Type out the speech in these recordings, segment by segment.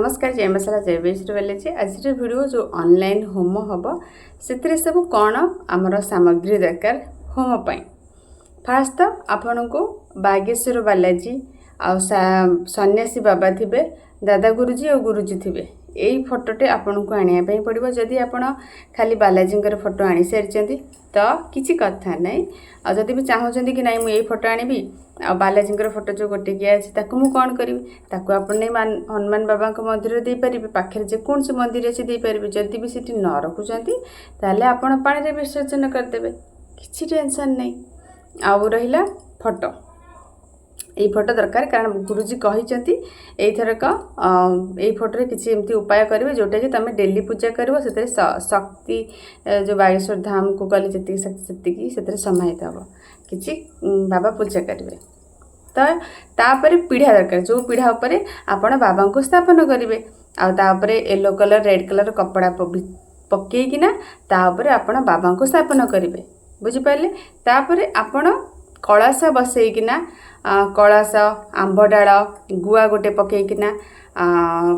ନମସ୍କାର, ଜୟ ମସଲା, ଜୟ ବିଷ୍ଣୁ ବାଲାଜୀ। ଆଜିର ଭିଡ଼ିଓ ଯେଉଁ ଅନଲାଇନ୍ ହୋମ ହେବ, ସେଥିରେ ସବୁ କ'ଣ ଆମର ସାମଗ୍ରୀ ଦରକାର ହୋମ ପାଇଁ। ଫାଷ୍ଟ ତ ଆପଣଙ୍କୁ ବାଗେଶ୍ୱର ବାଲାଜୀ ଆଉ ସନ୍ନ୍ୟାସୀ ବାବା ଥିବେ, ଦାଦା ଗୁରୁଜୀ ଆଉ ଗୁରୁଜୀ ଥିବେ, ଏଇ ଫଟୋଟେ ଆପଣଙ୍କୁ ଆଣିବା ପାଇଁ ପଡ଼ିବ। ଯଦି ଆପଣ ଖାଲି ବାଲାଜୀଙ୍କର ଫଟୋ ଆଣିସାରିଛନ୍ତି ତ କିଛି କଥା ନାହିଁ। ଆଉ ଯଦି ବି ଚାହୁଁଛନ୍ତି କି ନାଇଁ, ମୁଁ ଏଇ ଫଟୋ ଆଣିବି ଆଉ ବାଲାଜୀଙ୍କର ଫଟୋ ଯେଉଁ ଗୋଟିକିଆ ଅଛି ତାକୁ ମୁଁ କ'ଣ କରିବି, ତାକୁ ଆପଣ ନେଇ ହନୁମାନ ବାବାଙ୍କ ମନ୍ଦିରରେ ଦେଇପାରିବେ। ପାଖରେ ଯେକୌଣସି ମନ୍ଦିର ଅଛି ଦେଇପାରିବେ। ଯଦି ବି ସେଠି ନ ରଖୁଛନ୍ତି, ତାହେଲେ ଆପଣ ପାଣିରେ ବିସର୍ଜନ କରିଦେବେ, କିଛି ଟେନସନ୍ ନାହିଁ। ଆଉ ରହିଲା ଫଟୋ। ଏଇ ଫଟୋ ଦରକାର, କାରଣ ଗୁରୁଜୀ କହିଛନ୍ତି ଏଇଥରକ ଏଇ ଫଟୋରେ କିଛି ଏମିତି ଉପାୟ କରିବେ ଯେଉଁଟାକି ତୁମେ ଡେଲି ପୂଜା କରିବ, ସେଥିରେ ଶକ୍ତି, ଯେଉଁ ବାଗେଶ୍ୱର ଧାମକୁ ଗଲେ ଯେତିକି ଶକ୍ତି ସେତିକି ସେଥିରେ ସମାହିତ ହେବ। କିଛି ବାବା ପୂଜା କରିବେ ତ। ତାପରେ ପିଢ଼ା ଦରକାର, ଯେଉଁ ପିଢ଼ା ଉପରେ ଆପଣ ବାବାଙ୍କୁ ସ୍ଥାପନ କରିବେ। ଆଉ ତା ଉପରେ ୟେଲୋ କଲର୍, ରେଡ଼୍ କଲର୍ କପଡ଼ା ପକେଇକିନା ତା ଉପରେ ଆପଣ ବାବାଙ୍କୁ ସ୍ଥାପନ କରିବେ। ବୁଝିପାରିଲେ? ତାପରେ ଆପଣ କଳସ ବସେଇକିନା, କଳସ, ଆମ୍ବ ଡାଳ, ଗୁଆ ଗୋଟେ ପକେଇକିନା,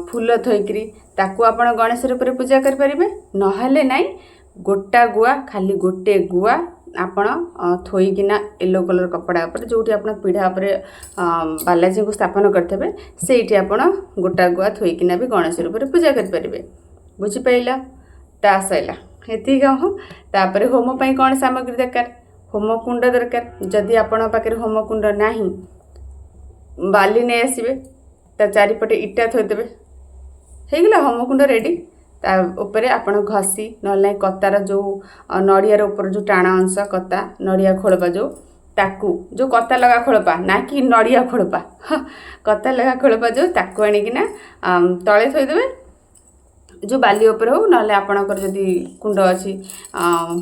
ଫୁଲ ଥୋଇକିରି ତାକୁ ଆପଣ ଗଣେଶ ରୂପରେ ପୂଜା କରିପାରିବେ। ନହେଲେ ନାହିଁ, ଗୋଟା ଗୁଆ, ଖାଲି ଗୋଟେ ଗୁଆ ଆପଣ ଥୋଇକିନା ୟେଲୋ କଲର୍ କପଡ଼ା ଉପରେ, ଯେଉଁଠି ଆପଣ ପିଢ଼ା ଉପରେ ବାଲାଜୀଙ୍କୁ ସ୍ଥାପନ କରିଥିବେ, ସେଇଠି ଆପଣ ଗୋଟା ଗୁଆ ଥୋଇକିନା ବି ଗଣେଶ ରୂପରେ ପୂଜା କରିପାରିବେ। ବୁଝିପାରିଲ? ତା ସଇଲା ଏତିକି କାମ। ତାପରେ ହୋମ ପାଇଁ କ'ଣ ସାମଗ୍ରୀ ଦରକାର? ହୋମ କୁଣ୍ଡ ଦରକାର। ଯଦି ଆପଣଙ୍କ ପାଖରେ ହୋମ କୁଣ୍ଡ ନାହିଁ, ବାଲି ନେଇ ଆସିବେ, ତା ଚାରିପଟେ ଇଟା ଥୋଇଦେବେ, ହେଇଗଲା ହୋମକୁଣ୍ଡ ରେଡ଼ି। ତା ଉପରେ ଆପଣ ଘଷି, ନହେଲେ ନାହିଁ କତାର ଯେଉଁ ନଡ଼ିଆର ଉପରେ ଯେଉଁ ଟାଣ ଅଂଶ, କତା ନଡ଼ିଆ ଖୋଳପା ଯେଉଁ, ତାକୁ ଯେଉଁ କତା ଲଗା ଖୋଳପା ନା କି ନଡ଼ିଆ ଖୋଳପା, କତା ଲଗା ଖୋଳପା ଯେଉଁ, ତାକୁ ଆଣିକିନା ତଳେ ଥୋଇଦେବେ, ଯେଉଁ ବାଲି ଉପରେ ହଉ, ନହେଲେ ଆପଣଙ୍କର ଯଦି କୁଣ୍ଡ ଅଛି,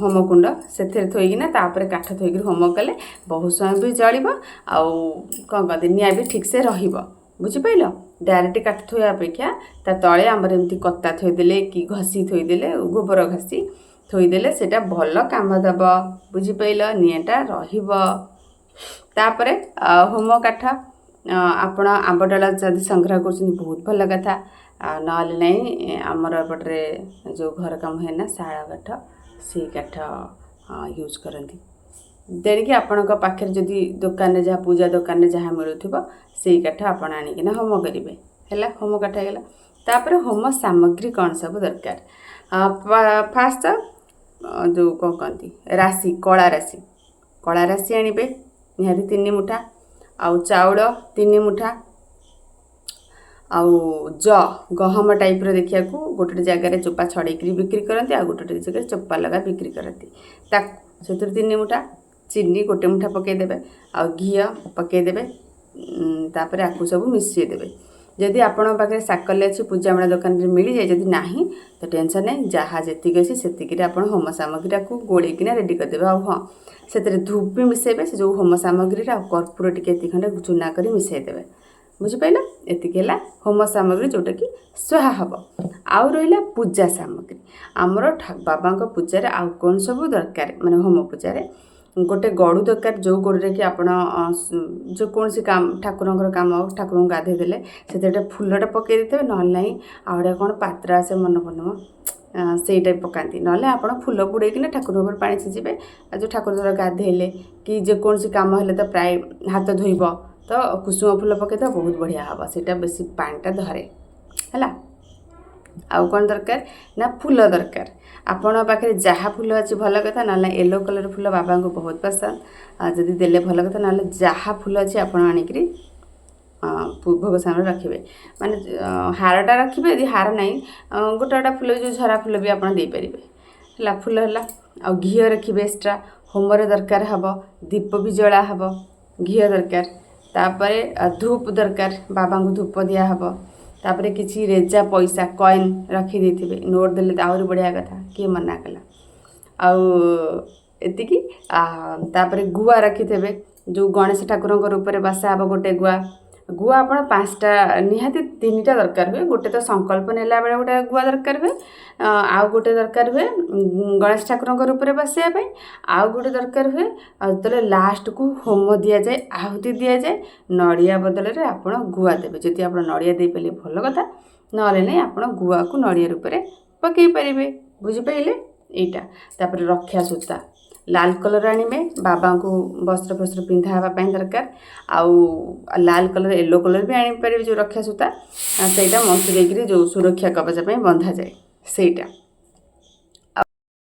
ହୋମ କୁଣ୍ଡ, ସେଥିରେ ଥୋଇକିନା ତାପରେ କାଠ ଥୋଇକିରି ହୋମ କଲେ ବହୁତ ସମୟ ବି ଜଳିବ ଆଉ କ'ଣ କହନ୍ତି, ନିଆଁ ବି ଠିକ୍ସେ ରହିବ। ବୁଝିପାରିଲ? ଡାଇରେକ୍ଟ କାଠ ଥୋଇବା ଅପେକ୍ଷା ତା ତଳେ ଆମର ଏମିତି କତା ଥୋଇଦେଲେ କି ଘଷି ଥୋଇଦେଲେ, ଗୋବର ଘଷି ଥୋଇଦେଲେ ସେଇଟା ଭଲ କାମ ଦେବ। ବୁଝିପାରିଲ? ନିଆଁଟା ରହିବ। ତାପରେ ହୋମ କାଠ ଆପଣ ଆମ୍ବ ଡାଳ ଯଦି ସଂଗ୍ରହ କରୁଛନ୍ତି, ବହୁତ ଭଲ କଥା। ଆଉ ନହେଲେ ନାହିଁ, ଆମର ଏପଟରେ ଯେଉଁ ଘର କାମ ହୁଏ ନା, ଶାଳ କାଠ, ସେଇ କାଠ ୟୁଜ୍ କରନ୍ତି। ତେଣିକି ଆପଣଙ୍କ ପାଖରେ ଯଦି ଦୋକାନରେ ଯାହା, ପୂଜା ଦୋକାନରେ ଯାହା ମିଳୁଥିବ, ସେଇ କାଠ ଆପଣ ଆଣିକିନା ହୋମ କରିବେ। ହେଲା, ହୋମ କାଠ ହେଇଗଲା। ତାପରେ ହୋମ ସାମଗ୍ରୀ କ'ଣ ସବୁ ଦରକାର? ଫାଷ୍ଟ ଯେଉଁ କ'ଣ କହନ୍ତି, ରାଶି, କଳା ରାଶି। କଳା ରାଶି ଆଣିବେ ନିହାତି 3 ମୁଠା, ଆଉ ଚାଉଳ 3 ମୁଠା, ଆଉ ଗହମ ଟାଇପ୍ର ଦେଖିବାକୁ, ଗୋଟେ ଗୋଟେ ଜାଗାରେ ଚୋପା ଛଡ଼େଇକିରି ବିକ୍ରି କରନ୍ତି ଆଉ ଗୋଟେ ଗୋଟେ ଜାଗାରେ ଚୋପା ଲଗା ବିକ୍ରି କରନ୍ତି, ତାକୁ ସେଥିରୁ 3 ମୁଠା, ଚିନି ଗୋଟେ ମୁଠା ପକାଇଦେବେ ଆଉ ଘିଅ ପକାଇଦେବେ। ତାପରେ ଆକୁ ସବୁ ମିଶାଇ ଦେବେ। ଯଦି ଆପଣଙ୍କ ପାଖରେ ସାକଲ୍ୟ ଅଛି, ପୂଜା ମେଳା ଦୋକାନରେ ମିଳିଯାଏ। ଯଦି ନାହିଁ ତ ଟେନସନ୍ ନାହିଁ, ଯାହା ଯେତିକି ଅଛି ସେତିକିରେ ଆପଣ ହୋମ ସାମଗ୍ରୀଟାକୁ ଗୋଳେଇକିନା ରେଡ଼ି କରିଦେବେ। ଆଉ ହଁ, ସେଥିରେ ଧୂପ ବି ମିଶାଇବେ ସେ ଯେଉଁ ହୋମ ସାମଗ୍ରୀରେ, ଆଉ କର୍ପୂର ଟିକେ ଏତିକି ଖଣ୍ଡେ ଚୁନା କରି ମିଶାଇ ଦେବେ। ବୁଝିପାରିଲ? ଏତିକି ହେଲା ହୋମ ସାମଗ୍ରୀ ଯେଉଁଟାକି ସ୍ୱାହା ହେବ। ଆଉ ରହିଲା ପୂଜା ସାମଗ୍ରୀ। ଆମର ବାବାଙ୍କ ପୂଜାରେ ଆଉ କ'ଣ ସବୁ ଦରକାର? ମାନେ ହୋମ ପୂଜାରେ ଗୋଟେ ଗଡ଼ୁ ଦରକାର, ଯେଉଁ ଗଡ଼ୁରେ କି ଆପଣ ଯେକୌଣସି କାମ, ଠାକୁରଙ୍କର କାମ, ଠାକୁରଙ୍କୁ ଗାଧେଇ ଦେଲେ ସେଥିରେ ଗୋଟେ ଫୁଲଟା ପକାଇ ଦେଇଥିବେ। ନହେଲେ ନାହିଁ, ଆଉ ଗୋଟେ କ'ଣ ପାତ୍ର ଆସେ, ମନେ ପଡ଼ୁନି, ସେଇଟା ବି ପକାନ୍ତି। ନହେଲେ ଆପଣ ଫୁଲ ବୁଡ଼େଇକିନା ଠାକୁରଙ୍କ ଉପରେ ପାଣି ଛିଞ୍ଚିବେ। ଆଉ ଯେଉଁ ଠାକୁର ଧର ଗାଧେଇଲେ କି ଯେକୌଣସି କାମ ହେଲେ ତ ପ୍ରାୟ ହାତ ଧୋଇବ, ତ କୁସୁମ ଫୁଲ ପକାଇଦେବ, ବହୁତ ବଢ଼ିଆ ହେବ, ସେଇଟା ବେଶୀ ପାଣିଟା ଧରେ। ହେଲା, ଆଉ କ'ଣ ଦରକାର ନା ଫୁଲ ଦରକାର। ଆପଣଙ୍କ ପାଖରେ ଯାହା ଫୁଲ ଅଛି ଭଲ କଥା, ନହେଲେ ୟେଲୋ କଲର୍ ଫୁଲ ବାବାଙ୍କୁ ବହୁତ ପସନ୍ଦ, ଆଉ ଯଦି ଦେଲେ ଭଲ କଥା। ନହେଲେ ଯାହା ଫୁଲ ଅଛି ଆପଣ ଆଣିକିରି ଭୋଗ ସାମଗ୍ରୀ ରଖିବେ, ମାନେ ହାରଟା ରଖିବେ। ଯଦି ହାର ନାହିଁ, ଗୋଟେ ଗୋଟେ ଫୁଲ, ଯେଉଁ ଝରା ଫୁଲ ବି ଆପଣ ଦେଇପାରିବେ। ହେଲା, ଫୁଲ ହେଲା। ଆଉ ଘିଅ ରଖିବେ ଏକ୍ସଟ୍ରା, ହୋମରେ ଦରକାର ହେବ, ଦୀପ ବି ଜଳା ହେବ, ଘିଅ ଦରକାର। ତାପରେ ଧୂପ ଦରକାର, ବାବାଙ୍କୁ ଧୂପ ଦିଆହେବ। ତାପରେ କିଛି ରେଜା ପଇସା, କଏନ୍ ରଖିଦେଇଥିବେ। ନୋଟ୍ ଦେଲେ ତ ଆହୁରି ବଢ଼ିଆ କଥା, କିଏ ମନା କଲା? ଆଉ ଏତିକି। ତାପରେ ଗୁଆ ରଖିଥିବେ, ଯେଉଁ ଗଣେଶ ଠାକୁରଙ୍କ ରୂପରେ ବସା ହେବ ଗୋଟେ ଗୁଆ। ଗୁଆ ଆପଣ 5ଟା, ନିହାତି ତିନିଟା ଦରକାର ହୁଏ। ଗୋଟେ ତ ସଂକଳ୍ପ ନେଲା ବେଳେ ଗୋଟେ ଗୁଆ ଦରକାର ହୁଏ, ଆଉ ଗୋଟେ ଦରକାର ହୁଏ ଗଣେଶ ଠାକୁରଙ୍କ ରୂପରେ ବସିବା ପାଇଁ, ଆଉ ଗୋଟେ ଦରକାର ହୁଏ ଆଉ ଯେତେବେଳେ ଲାଷ୍ଟକୁ ହୋମ ଦିଆଯାଏ, ଆହୁତି ଦିଆଯାଏ। ନଡ଼ିଆ ବଦଳରେ ଆପଣ ଗୁଆ ଦେବେ। ଯଦି ଆପଣ ନଡ଼ିଆ ଦେଇପାରିଲେ ଭଲ କଥା, ନହେଲେ ନାହିଁ, ଆପଣ ଗୁଆକୁ ନଡ଼ିଆ ରୂପରେ ପକାଇ ପାରିବେ। ବୁଝିପାରିଲେ ଏଇଟା? ତାପରେ ରକ୍ଷା ସୂତା ଲାଲ କଲର୍ ଆଣିବେ। ବାବାଙ୍କୁ ବସ୍ତ୍ର ଫସ୍ତ୍ର ପିନ୍ଧା ହେବା ପାଇଁ ଦରକାର। ଆଉ ଲାଲ କଲର୍, ୟେଲୋ କଲର୍ ବି ଆଣିପାରିବେ। ଯେଉଁ ରକ୍ଷା ସୂତା, ସେଇଟା ମନ୍ଥି ଦେଇକିରି ଯେଉଁ ସୁରକ୍ଷା କବଚ ପାଇଁ ବନ୍ଧାଯାଏ ସେଇଟା।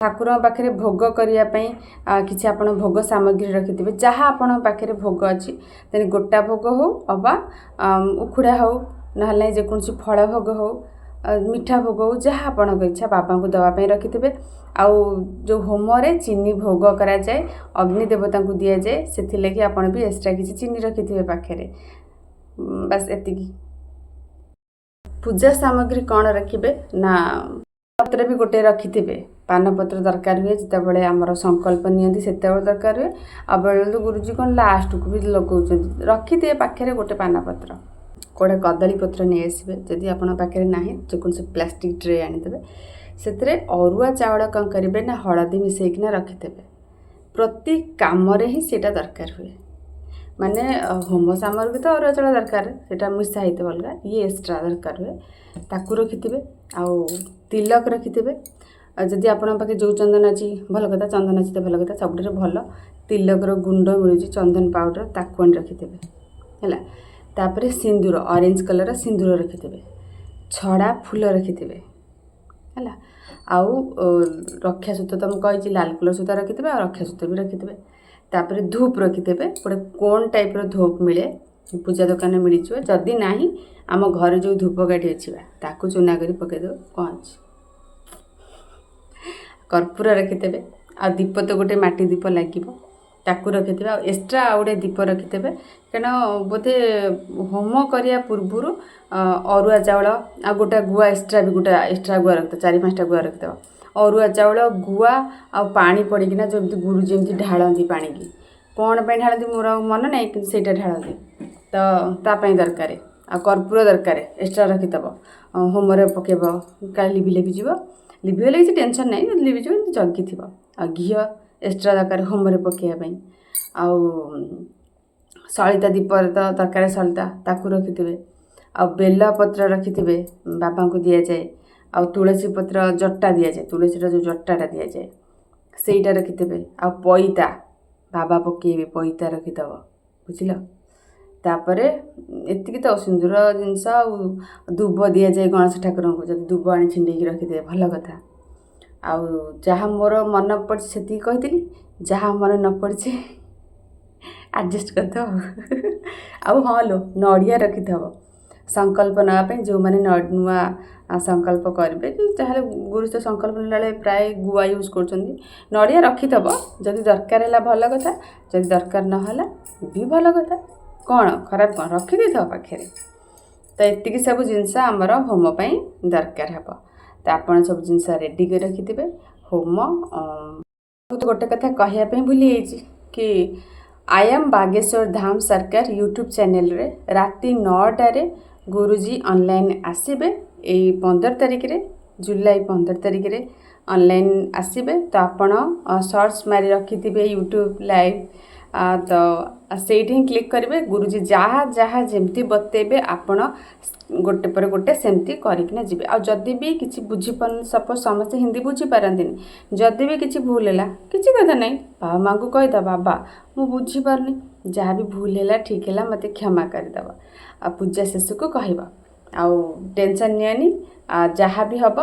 ଠାକୁରଙ୍କ ପାଖରେ ଭୋଗ କରିବା ପାଇଁ କିଛି ଆପଣ ଭୋଗ ସାମଗ୍ରୀ ରଖିଥିବେ। ଯାହା ଆପଣଙ୍କ ପାଖରେ ଭୋଗ ଅଛି, ତେଣୁ ଗୋଟା ଭୋଗ ହେଉ ଅବା ଉଖୁଡ଼ା ହେଉ, ନହେଲେ ନାହିଁ ଯେକୌଣସି ଫଳ ଭୋଗ ହେଉ, ମିଠା ଭୋଗ ହେଉ, ଯାହା ଆପଣଙ୍କ ଇଚ୍ଛା, ବାବାଙ୍କୁ ଦେବା ପାଇଁ ରଖିଥିବେ। ଆଉ ଯେଉଁ ହୋମରେ ଚିନି ଭୋଗ କରାଯାଏ, ଅଗ୍ନି ଦେବତାଙ୍କୁ ଦିଆଯାଏ, ସେଥିଲାଗି ଆପଣ ବି ଏକ୍ସଟ୍ରା କିଛି ଚିନି ରଖିଥିବେ ପାଖରେ। ବାସ୍, ଏତିକି। ପୂଜା ସାମଗ୍ରୀ କ'ଣ ରଖିବେ ନା, ପତ୍ର ବି ଗୋଟେ ରଖିଥିବେ। ପାନପତ୍ର ଦରକାର ହୁଏ ଯେତେବେଳେ ଆମର ସଂକଳ୍ପ ନିଅନ୍ତି, ସେତେବେଳେ ଦରକାର ହୁଏ। ଆଉ ବେଳେବେଳେ ତ ଗୁରୁଜୀ କ'ଣ ଲାଷ୍ଟକୁ ବି ଲଗାଉଛନ୍ତି। ରଖିଥିବେ ପାଖରେ ଗୋଟେ ପାନପତ୍ର। ଗୋଟେ କଦଳୀ ପତ୍ର ନେଇ ଆସିବେ। ଯଦି ଆପଣଙ୍କ ପାଖରେ ନାହିଁ, ଯେକୌଣସି ପ୍ଲାଷ୍ଟିକ୍ ଟ୍ରେ ଆଣିଦେବେ। ସେଥିରେ ଅରୁଆ ଚାଉଳ କ'ଣ କରିବେ ନା, ହଳଦୀ ମିଶାଇକିନା ରଖିଦେବେ। ପ୍ରତି କାମରେ ହିଁ ସେଇଟା ଦରକାର ହୁଏ। ମାନେ ହୋମ ସାମଗ୍ରୀ ତ ଅରୁଆ ଚାଉଳ ଦରକାର, ସେଇଟା ମିଶା ହେଇଥିବ ଅଲଗା, ଇଏ ଏକ୍ସଟ୍ରା ଦରକାର ହୁଏ। ତାକୁ ରଖିଥିବେ। ଆଉ ତିଲକ ରଖିଥିବେ। ଆଉ ଯଦି ଆପଣଙ୍କ ପାଖରେ ଯେଉଁ ଚନ୍ଦନ ଅଛି, ଭଲ କଥା। ଚନ୍ଦନ ଅଛି ତ ଭଲ କଥା। ସବୁଠାରୁ ଭଲ ତିଲକର ଗୁଣ୍ଡ ମିଳୁଛି, ଚନ୍ଦନ ପାଉଡ଼ର, ତାକୁ ଆଣି ରଖିଥିବେ। ହେଲା? ତାପରେ ସିନ୍ଦୁର, ଅରେଞ୍ଜ କଲର୍ର ସିନ୍ଦୁର ରଖିଥିବେ। ଛଡ଼ା ଫୁଲ ରଖିଥିବେ। ହେଲା? ଆଉ ରକ୍ଷା ସୂତା ତ ମୁଁ କହିଛି, ଲାଲ କଲର୍ ସୂତା ରଖିଥିବେ ଆଉ ରକ୍ଷା ସୂତା ବି ରଖିଥିବେ। ତାପରେ ଧୂପ ରଖିଥିବେ। ଗୋଟେ କୋନ୍ ଟାଇପ୍ର ଧୂପ ମିଳେ, ପୂଜା ଦୋକାନରେ ମିଳିଯିବ। ଯଦି ନାହିଁ, ଆମ ଘରେ ଯେଉଁ ଧୂପକାଠି ଅଛି ବା, ତାକୁ ଚୁନା କରି ପକାଇଦେବ, କ'ଣ ଅଛି। କର୍ପୂର ରଖିଦେବେ। ଆଉ ଦୀପ ତ ଗୋଟେ ମାଟି ଦୀପ ଲାଗିବ, ତାକୁ ରଖିଥିବେ। ଆଉ ଏକ୍ସଟ୍ରା ଆଉ ଗୋଟେ ଦୀପ ରଖିଥିବେ, କାରଣ ବୋଧେ ହୋମ କରିବା ପୂର୍ବରୁ ଅରୁଆ ଚାଉଳ ଆଉ ଗୋଟେ ଗୁଆ ଏକ୍ସଟ୍ରା ବି, ଗୋଟେ ଏକ୍ସଟ୍ରା ଗୁଆ ରଖିଥିବ। ଚାରି ପାଞ୍ଚଟା ଗୁଆ ରଖିଥିବ। ଅରୁଆ ଚାଉଳ, ଗୁଆ ଆଉ ପାଣି ପଡ଼ିକିନା ଯେମିତି ଗୁରୁ ଯେମିତି ଢାଳନ୍ତି ପାଣିକି, କ'ଣ ପାଇଁ ଢାଳନ୍ତି ମୋର ଆଉ ମନେ ନାହିଁ, କିନ୍ତୁ ସେଇଟା ଢାଳନ୍ତି ତ ତା ପାଇଁ ଦରକାର। ଆଉ କର୍ପୂର ଦରକାର, ଏକ୍ସଟ୍ରା ରଖିଥିବ, ହୋମରେ ପକାଇବ, କାଳେ ଲିଭି ଲିଭିଯିବ। ଲିଭିଗଲେ କିଛି ଟେନସନ୍ ନାହିଁ, ଯଦି ଲିଭିଯିବ ଏମିତି ଜଗିଥିବ। ଆଉ ଘିଅ ଏକ୍ସଟ୍ରା ଦରକାର ହୋମରେ ପକାଇବା ପାଇଁ। ଆଉ ସଳିତା, ଦୀପରେ ତ ଦରକାର ସଳିତା, ତାକୁ ରଖିଥିବେ। ଆଉ ବେଲପତ୍ର ରଖିଥିବେ, ବାବାଙ୍କୁ ଦିଆଯାଏ। ଆଉ ତୁଳସୀ ପତ୍ର ଜଟା ଦିଆଯାଏ, ତୁଳସୀର ଯେଉଁ ଜଟାଟା ଦିଆଯାଏ, ସେଇଟା ରଖିଥିବେ। ଆଉ ପଇତା, ବାବା ପକେଇବେ, ପଇତା ରଖିଦେବ। ବୁଝିଲ? ତାପରେ ଏତିକି ତ ସିନ୍ଦୁର ଜିନିଷ। ଆଉ ଦୁବ ଦିଆଯାଏ ଗଣେଶ ଠାକୁରଙ୍କୁ, ଯଦି ଦୁବ ଆଣି ଛିଣ୍ଡେଇକି ରଖିଦେବେ, ଭଲ କଥା। ଆଉ ଯାହା ମୋର ମନେ ପଡ଼ିଛି ସେତିକି କହିଥିଲି, ଯାହା ମନେ ନ ପଡ଼ିଛି ଆଡ଼ଜଷ୍ଟ କରିଦେବ। ଆଉ ହଁ ଲୋ, ନଡ଼ିଆ ରଖିଥିବ ସଂକଳ୍ପ ନେବା ପାଇଁ। ଯେଉଁମାନେ ନୂଆ ସଂକଳ୍ପ କରିବେ କି ଯାହେଲେ ଗୁରୁ ତ ସଂକଳ୍ପ ନେଲା ବେଳେ ପ୍ରାୟ ଗୁଆ ୟୁଜ୍ କରୁଛନ୍ତି, ନଡ଼ିଆ ରଖିଥିବ। ଯଦି ଦରକାର ହେଲା ଭଲ କଥା, ଯଦି ଦରକାର ନହେଲା ବି ଭଲ କଥା। କ'ଣ ଖରାପ କ'ଣ? ରଖିଦେଇଥିବ ପାଖରେ। ତ ଏତିକି ସବୁ ଜିନିଷ ଆମର ହୋମ ପାଇଁ ଦରକାର ହେବ। ତ ଆପଣ ସବୁ ଜିନିଷ ରେଡ଼ି କରି ରଖିଥିବେ। ହୋମ ମୁଁ ଗୋଟେ କଥା କହିବା ପାଇଁ ଭୁଲି ଯାଇଛି କି I am Bagheshwar ଧାମ ସରକାର ୟୁଟ୍ୟୁବ୍ ଚ୍ୟାନେଲରେ ରାତି 9ଟାରେ ଗୁରୁଜୀ ଅନଲାଇନ୍ ଆସିବେ। ଏଇ 15 ତାରିଖରେ, ଜୁଲାଇ 15 ତାରିଖରେ ଅନଲାଇନ୍ ଆସିବେ। ତ ଆପଣ ସର୍ଚ୍ଚ ମାରି ରଖିଥିବେ ୟୁଟ୍ୟୁବ୍ ଲାଇଭ୍, ତ ସେଇଠି ହିଁ କ୍ଲିକ୍ କରିବେ। ଗୁରୁଜୀ ଯାହା ଯାହା ଯେମିତି ବତେଇବେ, ଆପଣ ଗୋଟେ ପରେ ଗୋଟେ ସେମିତି କରିକିନା ଯିବେ। ଆଉ ଯଦି ବି କିଛି ବୁଝିପାରୁନି, ସପୋଜ୍ ସମସ୍ତେ ହିନ୍ଦୀ ବୁଝିପାରନ୍ତିନି, ଯଦି ବି କିଛି ଭୁଲ ହେଲା, କିଛି କଥା ନାହିଁ, ବାବା ମାଆଙ୍କୁ କହିଦେବ, "ବାବା, ମୁଁ ବୁଝିପାରୁନି, ଯାହା ବି ଭୁଲ ହେଲା ଠିକ୍ ହେଲା, ମୋତେ କ୍ଷମା କରିଦେବ।" ଆଉ ପୂଜା ଶେଷକୁ କହିବ। ଆଉ ଟେନସନ୍ ନିଅନି, ଯାହା ବି ହେବ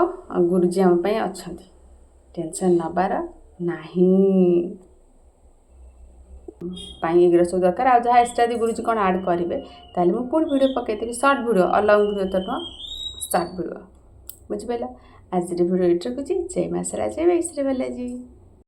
ଗୁରୁଜୀ ଆମ ପାଇଁ ଅଛନ୍ତି, ଟେନସନ୍ ନେବାର ନାହିଁ। ପାଇଁ ଏଗୁଡ଼ା ସବୁ ଦରକାର। ଆଉ ଯାହା ଏକ୍ସଟ୍ରା ଯଦି ଗୁରୁଜୀ କ'ଣ ଆଡ଼୍ କରିବେ, ତାହେଲେ ମୁଁ ପୁଣି ଭିଡ଼ିଓ ପକାଇଦେବି, ସର୍ଟ ଭିଡ଼ିଓ, ଲଙ୍ଗ୍ ଭିଡ଼ିଓ ତ ନୁହଁ, ସର୍ଟ ଭିଡ଼ିଓ। ବୁଝିପାରିଲ? ଆଜିର ଭିଡ଼ିଓ ଏଇଠି ରଖୁଛି। ଜୟ ମା ଶାରଳା, ଜୟ ଶ୍ରୀ ବାଲାଜୀ।